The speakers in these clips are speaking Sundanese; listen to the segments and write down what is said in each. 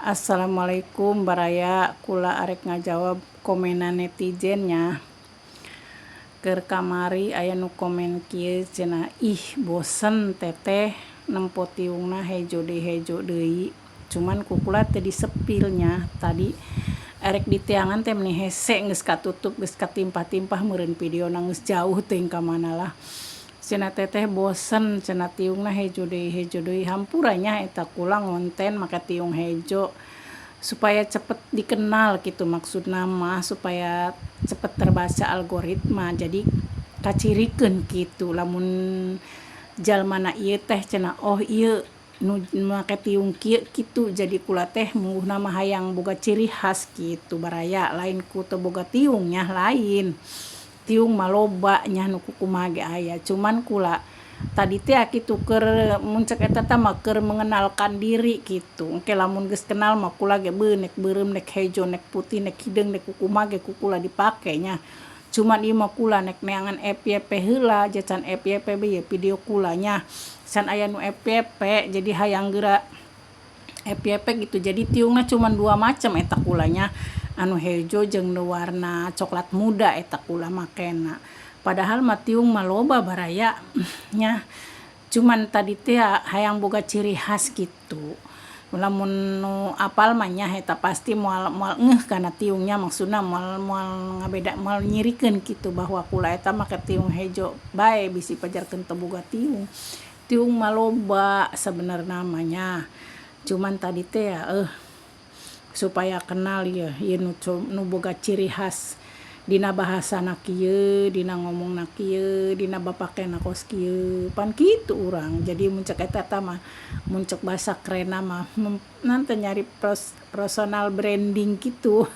Assalamualaikum baraya, kula arek ngajawab komenan netizen nya. Keur kamari aya nu komen kieu cenah, "Ih, bosen Teteh nempo tiungna hejo deui, hejo deui." Cuman ku kula teu disepil nya, tadi erek diteangan teh meni hese, geus katutup, geus katimpah-timpah meureun videona, geus jauh teuing ka mana lah. Cenah, "Teteh bosen," cenah, "tiungna hejo deui, hejo deui." Hampura nya, eta kula ngonten make tiung hejo supaya cepet dikenal gitu, maksudna mah supaya cepet terbaca algoritma, jadi kacirikeun kitu. Lamun jalmana ieu teh cenah, "Oh, ieu nu make tiung kieu," kitu. Jadi kula teh mungguhna mah hayang boga ciri khas kitu, baraya, lain ku teu boga tiung nya, lain. Tiung mah loba nya, nu kukumaha ge aya, cuman kula tadi teh kitu keur mun cek eta teh mah keur mengenalkan diri kitu. Engke lamun geus kenal mah kula ge beuh nek beureum, nek hejo, nek putih, nek hideung, nek kukumaha ge ku kula dipake nya. Cuman ieu mah kula nek neangan FYP heula, can FYP be ieu video kula nya, can aya nu FYP, jadi hayang geura FYP gitu. Jadi tiungna cuman dua macam eta kula nya, anu hejo jeung nu warna coklat muda eta kula makena. Padahal mah tiung mah loba, baraya nya, cuman tadi teh hayang boga ciri khas kitu. Lamun nu apal mah nya eta pasti moal moal ngeuh kana tiungnya, maksudna moal moal ngabeda, moal nyirikeun kitu bahwa kula eta make tiung hejo bae, bisi pajarkeun teu boga tiung. Tiung mah loba sabenerna mah nya, cuman tadi teh supaya kenal ieu ieu nu nu boga ciri khas dina bahasana kieu, dina ngomongna kieu, dina bapakena kos kieu, pan kitu urang. Jadi mun cek eta mah, mun cek bahasa kerenna mah naon teh, nyari personal branding kitu.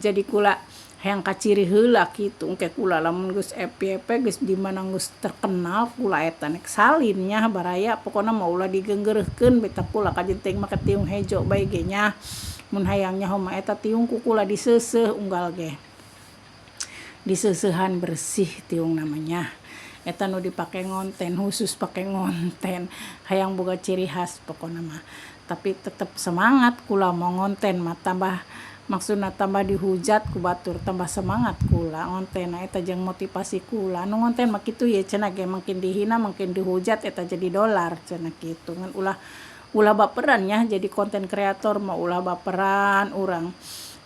Jadi kula hayang kaciri heula kitu. Engke kula lamun geus FYP, geus di mana geus terkenal kula eta nek salin nya, baraya. Pokona mah ulah digeunggeureuhkeun beta kula kajeun teuing make tiung hejo bae ge nya. Mun hayang nyaho mah eta tiung ku kula diseuseuh unggal ge, diseuseuhan bersih tiungna mah nya. Eta nu dipake ngonten, khusus pake ngonten, hayang boga ciri khas pokona mah. Tapi tetep semangat kula mau ngonten mah, tambah maksudna tambah dihujat ku batur tambah semangat kula ngonten. Eta jeung motivasi kula nu ngonten mah kitu ye, cenah ge makin dihina, makin dihujat, eta jadi dolar cenah kitu. Ngan ulah ulah baperan nya, jadi konten kreator mah ulah baperan. Urang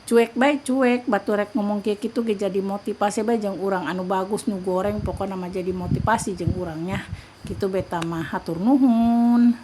cuek bae, cuek, batur rek ngomong kieu kitu ge jadi motivasi bae jeung urang, anu bagus, nu goreng, pokona mah jadi motivasi jeung urang nya kitu. Beta mah hatur nuhun.